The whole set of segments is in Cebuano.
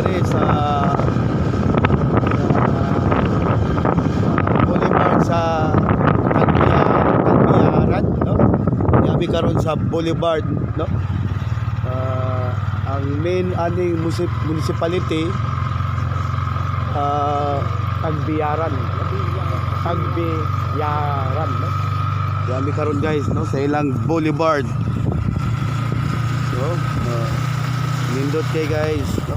Diri sa Boulevard sa Tagbiya, Tagbiyaran, no? Niabi karon sa Boulevard, no? Ang main aning municipality, Tagbiyaran, no? Tagbiyaran, no? Niabi karon, guys, no, sa ilang Boulevard. So, nindot kay, guys, no?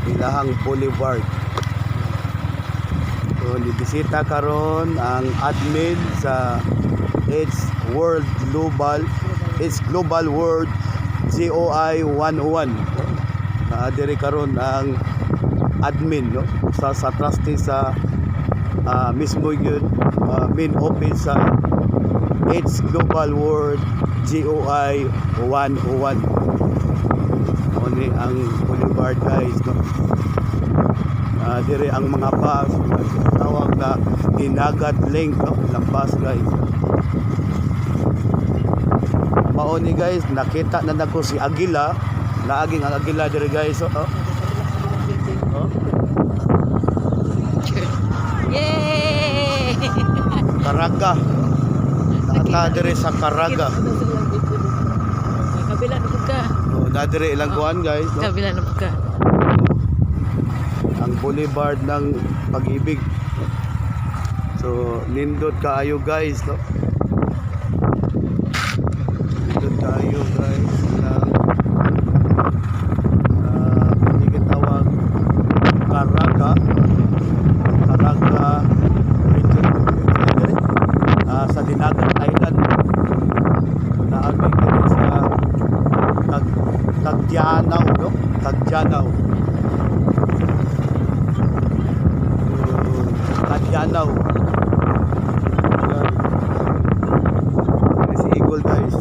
Ilahang Boulevard. So, nibisita karon ang admin sa It's Global World GOI 101. Naa diri karon ang admin, no, sa trustee sa mismo yun main office sa It's Global World GOI 101. Mao ni ang boulevard, guys, no. Dire ang mga bus, tawag na Dinagat Link, no, ilang bus, guys. Mao ni, guys, nakita na nako si Agila, naaging ang Agila dire, guys, oh. Oh. Yay! Caraga. Naa ta dire sa Caraga. Kabila na po ka. Oh, na dire ilang kuan, guys, no? Kabila na po ka. Ang Boulevard ng Pag-ibig. So, nindot kaayo, guys, no? Nindot kaayo, guys, ng tawag Caraga, Caraga region sa Dinagat Island. Naagi diri sa Cagdianao, no? Cagdianao. So, Cagdianao. Yan. Si Eagle, guys.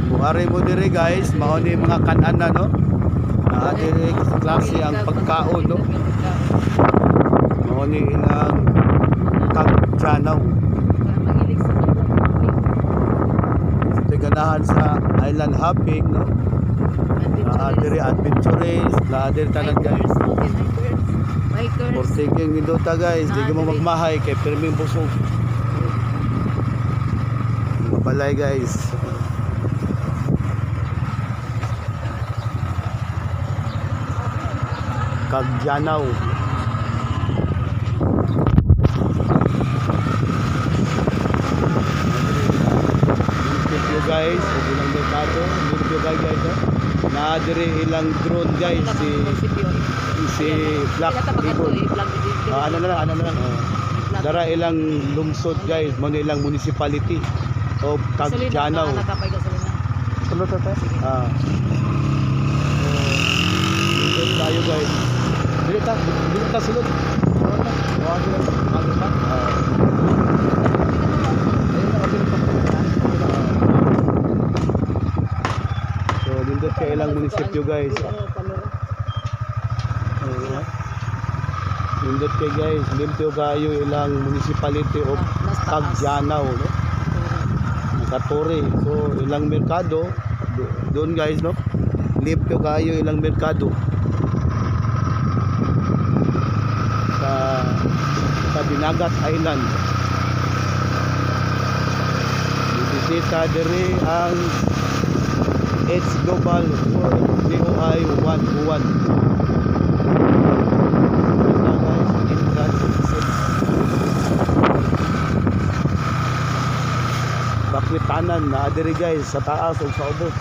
Muari mo diri, guys, mao ni mga kan-anan, no. Naa diri sa klase ang pagkaon, no. Mao ni ilang Cagdianao. Ito ganahan sa island hopping, no. Naa diri adventurers, naa diri tanan, guys. Bikers. For taking nindota, guys, di mo magmahay kay pirming busog. Mga balay, guys. Cagdianao. Limpyo, guys, ug ilang merkado, limpyo kay, guys. Oh. Naa diri ilang drone, guys, si si Black Eagle. Ah, ano na lang, ano na lang. Oh. Dara ilang lungsod, guys, mo ni ilang municipality of Cagdianao. Sulod ta. Ah. So, dito tayo, guys. Dili ta sulod. Sulod ta. Wag lang. Wag pa. Ah. Ayun na, ayun pa. Ah. So, nindot kay ilang munisipyo, guys. Oo. Nindot kay, guys, limpyo kayo ilang municipality of Cagdianao, no? Nakatore. So, ilang merkado doon, guys, no? Limpyo kayo ilang merkado sa Dinagat Island. Bisita diri ang It's Global World DOI 101. Ito, guys, entrance exit. Bakwitanan na diri, guys, sa taas ug sa ubos.